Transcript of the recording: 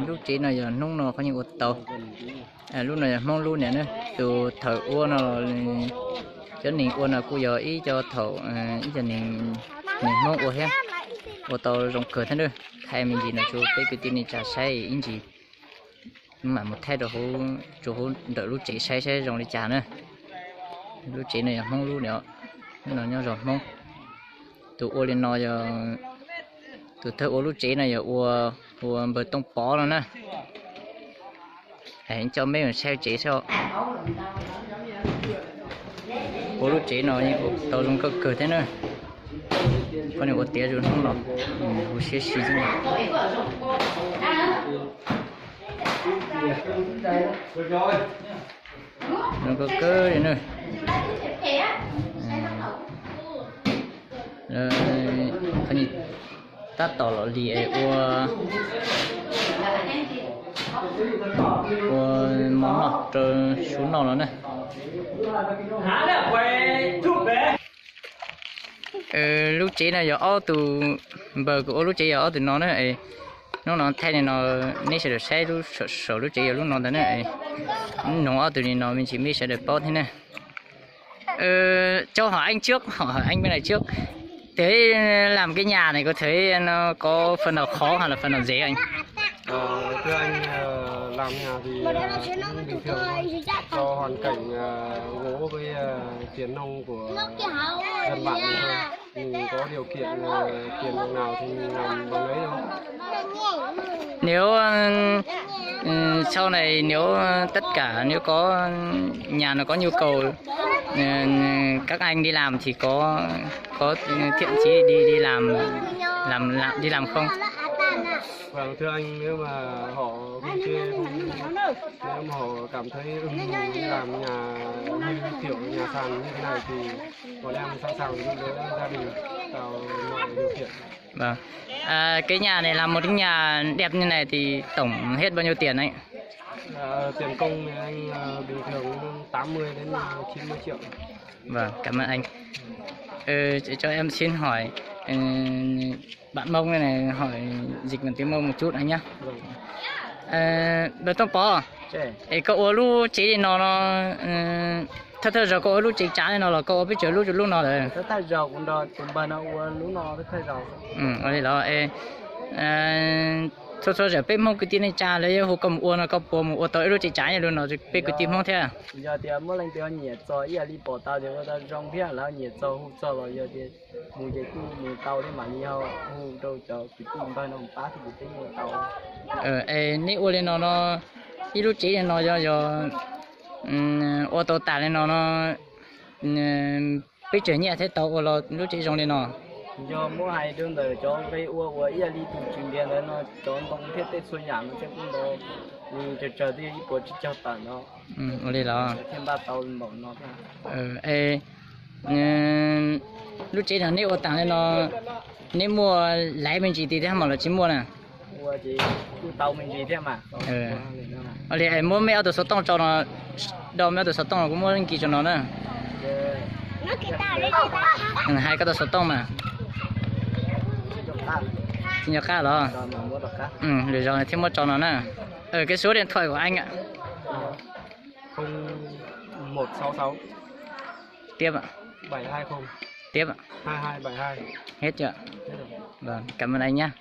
Lub tsev no yog hnub no qhov yeej ua tau. Lub no yog Hmoob lub niam na. Tus thaum ua no, cov neeg ua no kuj yog ib co thaum, ib co neeg Hmoob ua thiab, ua tau zoo kawg thiab na. Thaij me ntsis no rau peb kwv tij neej tsa saib ib ntsis. Mam mus thaij rau hauv, rau hauv ntawm lub tsev saib saib zoo li cas na. Lub tsev no yog Hmoob lub niam, no nyob zos Hmoob. Tus ua li no yog, tus thawj ua lub tsev no yog ua, ua npawg Tooj Pov no na. Coj meb mus saib tsev saib. Ua lub tsev no yeej tau zoo nkauj kawg thiab na. Qhov nws ua tiav zoo hnub no, hu siab si xwb. Zoo nkauj kawg li na. Qhov tab tom los li es ua, ua mov noj rau suav noj los na. Lub tsev no yog ob tug, npawg kuv ua lub tsev yog ob tug no na. Hnub no thaij li no, nej sawv daws saib lub, saum lub tsev yog lub no ntag na. Noog ob tug li no me ntsis mej sawv daws paub thiab na. Cháu hỏi anh trước, hỏi anh bên này trước. Thế làm cái nhà này có thấy nó có phần nào khó hay là phần nào dễ anh? Ờ, thưa anh, ờ, làm nhà thì, ờ, cũng bình thường thôi. Do hoàn cảnh, ờ, gỗ với, ờ, tiền nông của dân bản mình thôi. Mình có điều kiện, ờ, tiền đồng nào thì mình làm bằng đấy thôi. Nếu, ừ, sau này nếu, ờ, tất cả nếu có nhà nó có nhu cầu, ừ, các anh đi làm thì có, có thiện chí đi, đi làm, làm, làm, đi làm không? Vâng, thưa anh, nếu mà họ không chê, không, nếu mà họ cảm thấy, ừ, mình đi làm nhà hư, kiểu nhà sàn như thế này thì bọn em sẵn sàng giúp đỡ gia đình tạo mọi điều kiện. Vâng. À, cái nhà này làm một cái nhà đẹp như này thì tổng hết bao nhiêu tiền anh? À, tiền công thì anh, à, bình thường cũng tám mươi đến chín mươi triệu. Vâng, cảm ơn anh. Ờ, cho em xin hỏi, ờ, bạn Mông này, hỏi dịch bằng tiếng Mông một chút anh nhé. Vâng. Ờ, Npawg Tooj Pov, es koj ua lub tsev li no no, thawj thawj zaug koj ua lub tsev tsav li no los koj ua peb tsev lub lub no lawm? Thawj thawj zaug kuv nrog tus npawg no ua lub no thawj thawj zaug. Ua li los, txhua txhua zaum peb Hmoob kwv tij neej tsa lawv yuav hu koj mus ua no koj puas mus ua tau ib lub tsev tsav li no rau peb kwv tij Hmoob thiab? Yog tias muaj leej twg nyiam txog ib yam li pom tau ces ua tau zoo thiab, lawv nyiam txog hu txog los yog tias mus ces kuj mus tau thiab mam li ho hu rau cov kwv tij npawg no pab thiab ces peb mus tau. Es neb ua li no no, ib lub tsev li no yog, yog ua tau tas li no no, peb tsawg nyiaj thiaj tau ua los lub tsev zoo li no? Yog muab hais rau ntawm cov nqe ua uas ib yam li tus tswv ntiav ntawd no, cov ntoo thiab tej txhua yam no thiaj kuj ntau, tsawg tsawg twb yog ib puas tsib caug tawm no. Ua li los thiaj npaj tau npaum no thiab. Es lub tsev no neb ua tas li no, neb muaj laiv me ntsis tid thiab mas los tsis muaj na? Ua li es muab meb ob tug xov tooj tso no, do meb ob tug xov tooj no kuv muab nkis tso no na. Hais koj tug xov tooj mas. Tsis nco qab los? Lwm zaus thiaj muab tso no na. Cái số điện thoại của anh ạ. Không một sáu sáu. Tiếp ạ. Bảy hai không. Tiếp ạ. Hai hai bảy hai. Hết chưa? Hết rồi. Vâng, cảm ơn anh nhá.